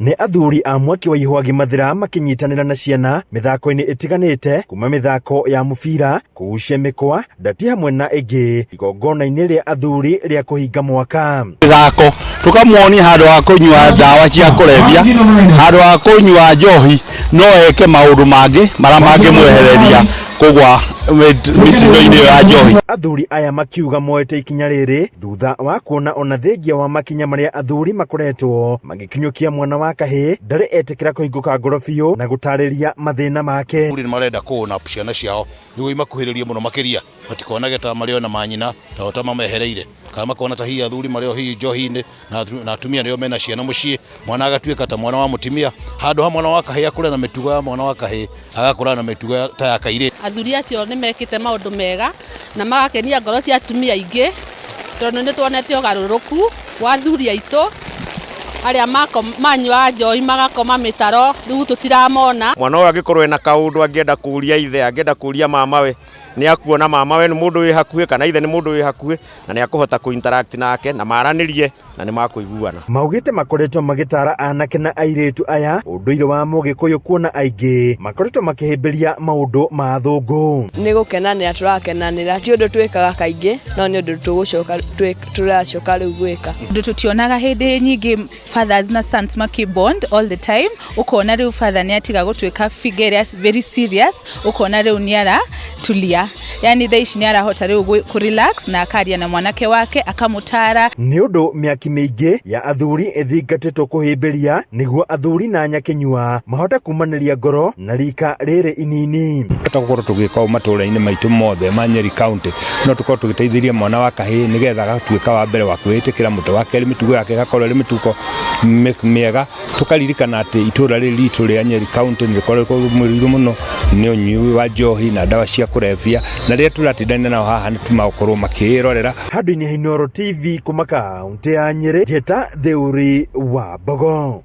Nĩ athuri a mwaki wa ihwagi mathira makĩnyitanĩra na ciana mĩthako-inĩ ĩtiganĩte kuma mĩthako ya mũbira, kũgucia mĩkwa, ndati hamwe na ĩngĩ igongona-inĩ rĩa athuri rĩa kũhinga mwaka. Mĩthako tũkamuonia handũ ha kũnyua ndawa cia kũrebia, handũ ha kũnyua njohi, no eke maũndũ mangĩ marĩa mangĩmwehereria kũgwa mĩtino-inĩ ĩyo ya njohi. Athuri aya makiuga moete ikinya rĩrĩ thutha wa kuona ona thengia wa makinya marĩa athuri makoretwo magĩkinyũkia mwana wa kahĩĩ ndarĩ etĩkĩra kũhingũka ngoro biũ na gũtarĩria mathĩna make. Athuri nĩ marenda kũũna ciana ciao nĩguo imakuhĩrĩrie mũno makĩria matikonage ta marĩ o na manyina ta o ta mamehereire kana makona ta hihi athuri marĩ o hihi njohi-inĩ na atumia nĩo mena ciana mũciĩ mwana agatuĩka ta mwana wa mũtumia handũ ha mwana wa kahĩĩ akũre na mĩtugo ya mwana wa kahĩĩ agakũra na mĩtugo ta ya kairĩtu. Athuri acio nĩ mekĩte maũndũ mega na magakenia ngoro cia atumia aingĩ tondũ nĩ tuonete ũgarũrũku wa athuri aitũ arĩa manyuaga njohi magakoma mĩtaro, rĩu tũtiramona. Mwana ũyũ angĩkorwo ena kaũndũ angĩenda kũria ithe, angĩenda kũria mamawe, nĩ akuona mamawe nĩ mũndũ wĩ hakuhĩ kana ithe nĩ mũndũ wĩ hakuhĩ na nĩ akũhota kũ interact nake na maranĩrie na nĩ makũiguana. Maugĩte makoretwo magĩtara anake na airĩtu aya ũndũire wa Mũgĩkũyũ kuona aingĩ makoretwo makĩhĩmbĩria maũndũ ma athũngũ. Nĩ gũkenanĩra tũrakenanĩra, ti ũndũ twĩkaga kaingĩ no nĩ ũndũ tũgũcoka tũracoka rĩu gwĩka. Ũndũ tũtionaga hĩndĩ nyingĩ fathers na sons makĩ bond all the time, ũkona rĩu father nĩ atiga gũtuĩka figure ĩrĩa very serious, ũkona rĩu nĩ aratulia, yani thaa ici nĩ arahota rĩu kũ relax na akaria na mwanake wake akamũtara. Nĩ ũndũ mĩaki mĩingĩ ya athuri ĩthingatĩtwo kũhĩmbĩria nĩguo athuri na nyakĩnyua mahote kumanĩria ngoro na rika rĩrĩ inini. Bata gũkorwo tũgĩka ũũ matũũra-inĩ maitũ mothe ma Nyeri County, no tũkorwo tũgĩteithĩrĩria mwana wa kahĩĩ nĩgetha agatuĩka wa mbere wa kwĩĩtĩkĩra, mũtwe wa kerĩ mĩtugo yake ĩgakorwo ĩrĩ mĩtugo mĩega. Tũkaririkana atĩ itũũra rĩrĩ ritũ rĩa Nyeri County nĩ rĩkoretwo rĩgũmĩrĩirwo mũno nĩ ũnyui wa njohi na ndawa cia kũrebia, na rĩrĩa tũratindania nao haha nĩ tũmagũkorwo makĩĩrorera. Handũ-inĩ ha Inooro TV kuma kaũntĩ ya Nyĩrĩ, Njĩta Theuri wa Mbogo.